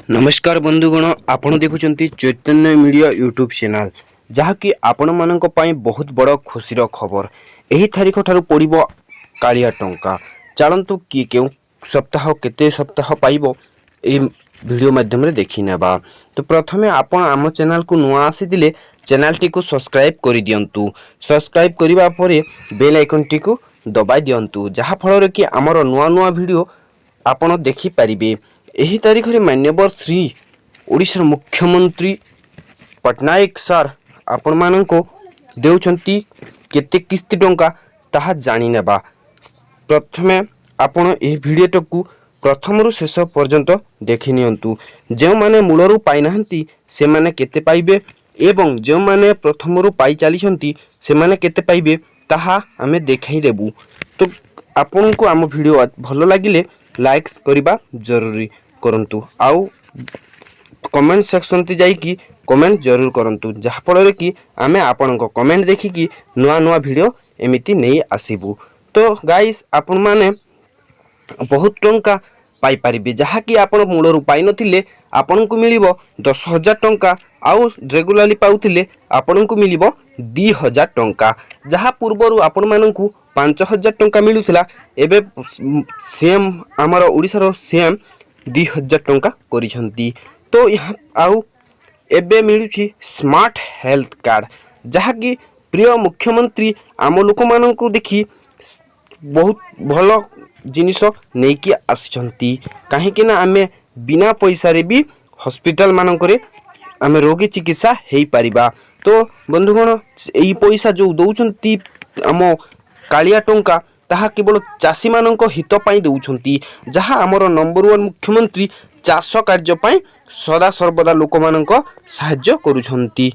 ନମସ୍କାର ବନ୍ଧୁଗଣ, ଆପଣ ଦେଖୁଛନ୍ତି ଚୈତନ୍ୟ ମିଡ଼ିଆ ୟୁଟ୍ୟୁବ୍ ଚ୍ୟାନେଲ୍, ଯାହାକି ଆପଣମାନଙ୍କ ପାଇଁ ବହୁତ ବଡ଼ ଖୁସିର ଖବର। ଏହି ତାରିଖ ଠାରୁ ପଡ଼ିବ କାଳିଆ ଟଙ୍କା। ଚାଲନ୍ତୁ, କିଏ କେଉଁ ସପ୍ତାହ, କେତେ ସପ୍ତାହ ପାଇବ, ଏହି ଭିଡ଼ିଓ ମାଧ୍ୟମରେ ଦେଖିନେବା। ତ ପ୍ରଥମେ ଆପଣ ଆମ ଚ୍ୟାନେଲକୁ ନୂଆ ଆସିଥିଲେ ଚ୍ୟାନେଲଟିକୁ ସବସ୍କ୍ରାଇବ୍ କରିଦିଅନ୍ତୁ। ସବସ୍କ୍ରାଇବ୍ କରିବା ପରେ ବେଲ୍ ଆଇକନ୍ଟିକୁ ଦବାଇ ଦିଅନ୍ତୁ, ଯାହାଫଳରେ କି ଆମର ନୂଆ ନୂଆ ଭିଡ଼ିଓ ଆପଣ ଦେଖିପାରିବେ। ଏହି ତାରିଖରେ ମାନ୍ୟବର ଶ୍ରୀ ଓଡ଼ିଶାର ମୁଖ୍ୟମନ୍ତ୍ରୀ ପଟ୍ଟନାୟକ ସାର୍ ଆପଣମାନଙ୍କୁ ଦେଉଛନ୍ତି କେତେ କିସ୍ତି ଟଙ୍କା, ତାହା ଜାଣିନେବା। ପ୍ରଥମେ ଆପଣ ଏହି ଭିଡ଼ିଓଟାକୁ ପ୍ରଥମରୁ ଶେଷ ପର୍ଯ୍ୟନ୍ତ ଦେଖିନିଅନ୍ତୁ। ଯେଉଁମାନେ ମୂଳରୁ ପାଇନାହାନ୍ତି, ସେମାନେ କେତେ ପାଇବେ ଏବଂ ଯେଉଁମାନେ ପ୍ରଥମରୁ ପାଇ ଚାଲିଛନ୍ତି, ସେମାନେ କେତେ ପାଇବେ, ତାହା ଆମେ ଦେଖାଇଦେବୁ। ତ ଆପଣଙ୍କୁ ଆମ ଭିଡ଼ିଓ ଭଲ ଲାଗିଲେ ଲାଇକ୍ସ କରିବା ଜରୁରୀ କରନ୍ତୁ ଆଉ କମେଣ୍ଟ ସେକ୍ସନ୍‌ଟି ଯାଇକି କମେଣ୍ଟ ଜରୁର କରନ୍ତୁ, ଯାହାଫଳରେ କି ଆମେ ଆପଣଙ୍କ କମେଣ୍ଟ ଦେଖିକି ନୂଆ ନୂଆ ଭିଡ଼ିଓ ଏମିତି ନେଇ ଆସିବୁ। ତ ଗାଇସ୍, ଆପଣମାନେ ବହୁତ ଟଙ୍କା ପାଇପାରିବେ। ଯାହାକି ଆପଣ ମୂଳରୁ ପାଇନଥିଲେ, ଆପଣଙ୍କୁ ମିଳିବ 10,000 ଟଙ୍କା ଆଉ ରେଗୁଲାରଲି ପାଉଥିଲେ ଆପଣଙ୍କୁ ମିଳିବ 2000 ଟଙ୍କା। ଯାହା ପୂର୍ବରୁ ଆପଣମାନଙ୍କୁ 5000 ଟଙ୍କା ମିଳୁଥିଲା, ଏବେ ସେମ୍ ଆମର ଓଡ଼ିଶାର ସେମ୍ 2000 ଟଙ୍କା କରିଛନ୍ତି। ତ ଏହା ଆଉ ଏବେ ମିଳୁଛି ସ୍ମାର୍ଟ ହେଲ୍ଥ କାର୍ଡ଼, ଯାହାକି ପ୍ରିୟ ମୁଖ୍ୟମନ୍ତ୍ରୀ ଆମ ଲୋକମାନଙ୍କୁ ଦେଖି ବହୁତ ଭଲ ଜିନିଷ ନେଇକି ଆସିଛନ୍ତି। କାହିଁକି ନା ଆମେ ବିନା ପଇସାରେ ବି ହସ୍ପିଟାଲ ମାନଙ୍କରେ ଆମେ ରୋଗୀ ଚିକିତ୍ସା ହେଇପାରିବା। ତ ବନ୍ଧୁଗଣ, ଏଇ ପଇସା ଯେଉଁ ଦେଉଛନ୍ତି ଆମ କାଳିଆ ଟଙ୍କା, ତାହା କେବଳ ଚାଷୀମାନଙ୍କ ହିତ ପାଇଁ ଦେଉଛନ୍ତି, ଯାହା ଆମର ନମ୍ବର ୱାନ୍ ମୁଖ୍ୟମନ୍ତ୍ରୀ ଚାଷ କାର୍ଯ୍ୟ ପାଇଁ ସଦାସର୍ବଦା ଲୋକମାନଙ୍କ ସାହାଯ୍ୟ କରୁଛନ୍ତି।